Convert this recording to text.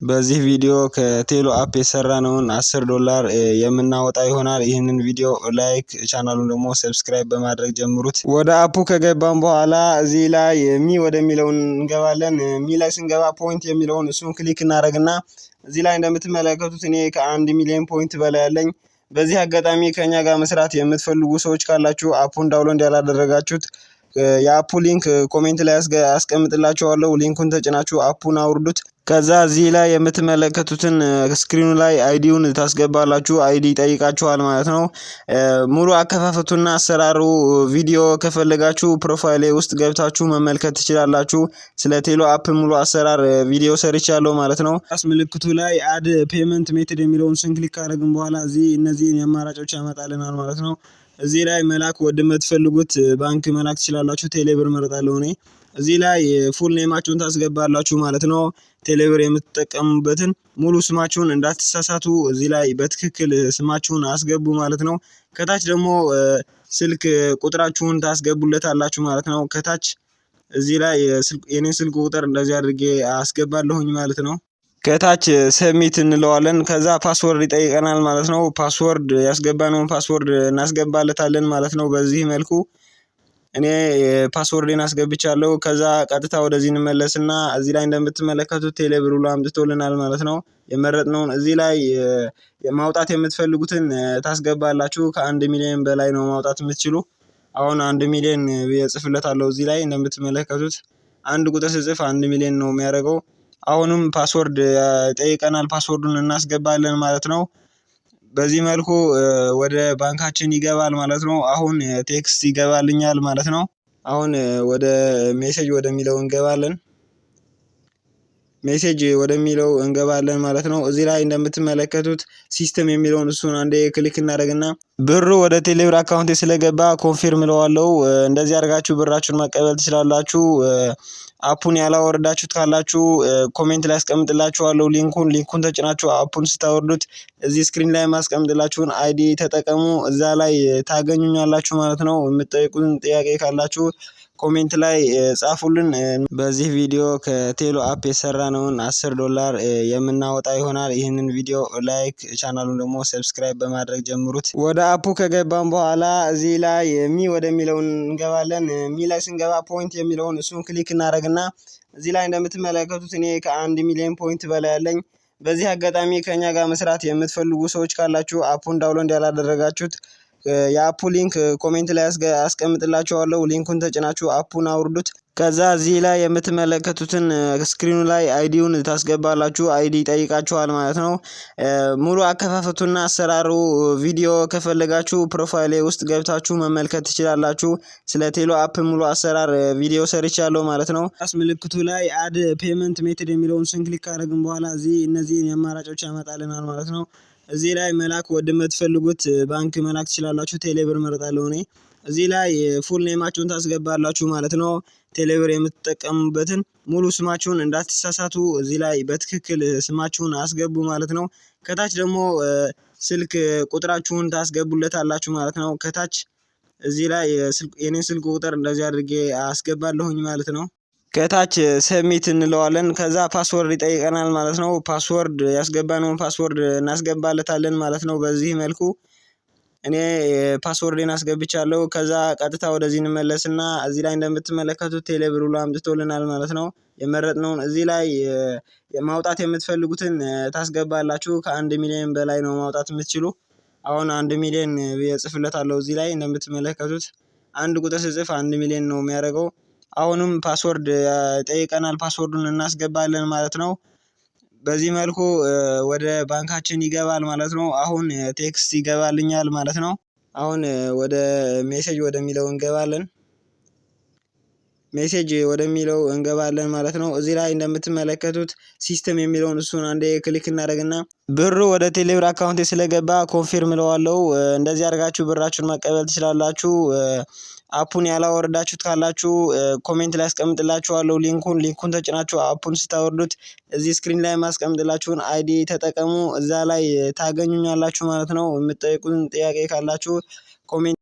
በዚህ ቪዲዮ ከቴሎ app የሰራነውን 10 ዶላር የምናወጣ ይሆናል። ይህንን ቪዲዮ like፣ ቻናሉን ደግሞ subscribe በማድረግ ጀምሩት። ወደ app ኡ ከገባን በኋላ እዚህ ላይ me ወደሚለውን እንገባለን። Me ላይ ስንገባ point የሚለውን እሱን click እናደርግና እዚህ ላይ እንደምትመለከቱት እኔ ከ1 ሚሊዮን point በላይ ያለኝ። በዚህ አጋጣሚ ከኛ ጋር መስራት የምትፈልጉ ሰዎች ካላችሁ፣ app ኡን download ያላደረጋችሁት፣ የ app ኡ link comment ላይ አስቀምጥላችኋለሁ። Link ኡን ተጭናችሁ app ኡን አውርዱት። ከዛ እዚህ ላይ የምትመለከቱትን screen ኑ ላይ ID ውን ታስገባላችሁ። ID ይጠይቃችኋል ማለት ነው። ሙሉ አከፋፈቱና አሰራሩ ቪዲዮ ከፈለጋችሁ profile ኤ ውስጥ ገብታችሁ መመልከት ትችላላችሁ። ስለ ቴሎ app ሙሉ አሰራር ቪዲዮ ሰርቻለሁ ማለት ነው። ምልክቱ ላይ add payment method የሚለውን ስን click ካደረግን በኋላ እዚህ እነዚህን የአማራጮች ያመጣልናል ማለት ነው። እዚህ ላይ መላክ ወደምትፈልጉት ባንክ መላክ ትችላላችሁ። ቴሌብር እመርጣለሁ እኔ። እዚህ ላይ full name ኣችሁን ታስገባላችሁ ማለት ነው። ቴሌብር የምትጠቀሙበትን ሙሉ ስማችሁን እንዳትሳሳቱ፣ እዚህ ላይ በትክክል ስማችሁን አስገቡ ማለት ነው። ከታች ደግሞ ስልክ ቁጥራችሁን ታስገቡለታላችሁ ማለት ነው። ከታች እዚህ ላይ የኔን ስልክ ቁጥር እንደዚህ አድርጌ አስገባለሁኝ ማለት ነው። ከታች submit እንለዋለን። ከዛ password ይጠይቀናል ማለት ነው። Password ያስገባነውን password እናስገባለታለን ማለት ነው። በዚህ መልኩ እኔ password ኤን አስገብቻለሁ። ከዛ ቀጥታ ወደዚህ እንመለስና እዚህ ላይ እንደምትመለከቱት ቴሌብር ብሎ አምጥቶልናል ማለት ነው። የመረጥነውን እዚህ ላይ ማውጣት የምትፈልጉትን ታስገባላችሁ። ከ1 ሚሊዮን በላይ ነው ማውጣት የምትችሉ። አሁን 1 ሚሊዮን ብዬ እጽፍለታለሁ። እዚህ ላይ እንደምትመለከቱት አንድ ቁጥር ስጽፍ 1 ሚሊዮን ነው የሚያደርገው። አሁንም password ይጠይቀናል። Password ኡን እናስገባለን ማለት ነው። በዚህ መልኩ ወደ ባንካችን ይገባል ማለት ነው። አሁን text ይገባልኛል ማለት ነው። አሁን ወደ message ወደሚለው እንገባለን። Message ወደሚለው እንገባለን ማለት ነው። እዚህ ላይ እንደምትመለከቱት system የሚለውን እሱን አንዴ click እናደርግና ብሩ ወደ ቴሌብር account ኤ ስለገባ confirm እለዋለሁ። እንደዚህ አድርጋችሁ ብራችሁን መቀበል ትችላላችሁ። App ኡን ያላወረዳችሁት ካላችሁ comment ላይ አስቀምጥላችኋለሁ link ኡን። Link ኡን ተጭናችሁ app ኡን ስታወርዱት እዚህ screen ላይ ማስቀምጥላችሁን ID ተጠቀሙ። እዛ ላይ ታገኙኛላችሁ ማለት ነው። የምትጠይቁን ጥያቄ ካላችሁ comment ላይ ጻፉልን። በዚህ ቪዲዮ ከቴሎ app የሰራነውን 10 ዶላር የምናወጣ ይሆናል። ይህንን ቪዲዮ like፣ ቻናሉን ደግሞ subscribe በማድረግ ጀምሩት። ወደ app ኡ ከገባን በኋላ እዚህ ላይ me ወደሚለውን እንገባለን። Me ላይ ስንገባ point የሚለውን እሱን click እናደርግና እዚህ ላይ እንደምትመለከቱት እኔ ከ1 ሚሊዮን point በላይ ያለኝ። በዚህ አጋጣሚ ከኛ ጋር መስራት የምትፈልጉ ሰዎች ካላችሁ፣ app ኡን download ያላደረጋችሁት፣ የ app ኡ link comment ላይ አስቀምጥላችኋለሁ። Link ኡን ተጭናችሁ app ኡን አውርዱት። ከዛ እዚህ ላይ የምትመለከቱትን screen ኑ ላይ ID ውን ታስገባላችሁ። ID ይጠይቃችኋል ማለት ነው። ሙሉ አከፋፈቱና አሰራሩ ቪዲዮ ከፈለጋችሁ profile ኤ ውስጥ ገብታችሁ መመልከት ትችላላችሁ። ስለ ቴሎ app ሙሉ አሰራር ቪዲዮ ሰርቻለሁ ማለት ነው። ምልክቱ ላይ add payment method የሚለውን ስን click ካደረግን በኋላ እዚህ እነዚህን የአማራጮች ያመጣልናል ማለት ነው። እዚህ ላይ መላክ ወደምትፈልጉት ባንክ መላክ ትችላላችሁ። ቴሌብር እመርጣለሁ እኔ። እዚህ ላይ full name ኣችሁን ታስገባላችሁ ማለት ነው። ቴሌብር የምትጠቀሙበትን ሙሉ ስማችሁን እንዳትሳሳቱ፣ እዚህ ላይ በትክክል ስማችሁን አስገቡ ማለት ነው። ከታች ደግሞ ስልክ ቁጥራችሁን ታስገቡለታላችሁ ማለት ነው። ከታች እዚህ ላይ የኔን ስልክ ቁጥር እንደዚህ አድርጌ አስገባለሁኝ ማለት ነው። ከታች submit እንለዋለን። ከዛ password ይጠይቀናል ማለት ነው። Password ያስገባነውን password እናስገባለታለን ማለት ነው። በዚህ መልኩ እኔ password ኤን አስገብቻለሁ። ከዛ ቀጥታ ወደዚህ እንመለስና እዚህ ላይ እንደምትመለከቱት ቴሌብር ብሎ አምጥቶልናል ማለት ነው። የመረጥነውን እዚህ ላይ ማውጣት የምትፈልጉትን ታስገባላችሁ። ከ1 ሚሊዮን በላይ ነው ማውጣት የምትችሉ። አሁን 1 ሚሊዮን ብዬ እጽፍለታለሁ። እዚህ ላይ እንደምትመለከቱት አንድ ቁጥር ስጽፍ 1 ሚሊዮን ነው የሚያደርገው። አሁንም password ይጠይቀናል። Password ኡን እናስገባለን ማለት ነው። በዚህ መልኩ ወደ ባንካችን ይገባል ማለት ነው። አሁን text ይገባልኛል ማለት ነው። አሁን ወደ message ወደሚለው እንገባለን። Message ወደሚለው እንገባለን ማለት ነው። እዚህ ላይ እንደምትመለከቱት system የሚለውን እሱን አንዴ click እናደርግና ብሩ ወደ ቴሌብር account ኤ ስለገባ confirm እለዋለሁ። እንደዚህ አድርጋችሁ ብራችሁን መቀበል ትችላላችሁ። App ኡን ያላወረዳችሁት ካላችሁ comment ላይ አስቀምጥላችኋለሁ link ኡን። Link ኡን ተጭናችሁ app ኡን ስታወርዱት እዚህ screen ላይ ማስቀምጥላችሁን ID ተጠቀሙ። እዛ ላይ ታገኙኛላችሁ ማለት ነው። የምትጠይቁን ጥያቄ ካላችሁ comment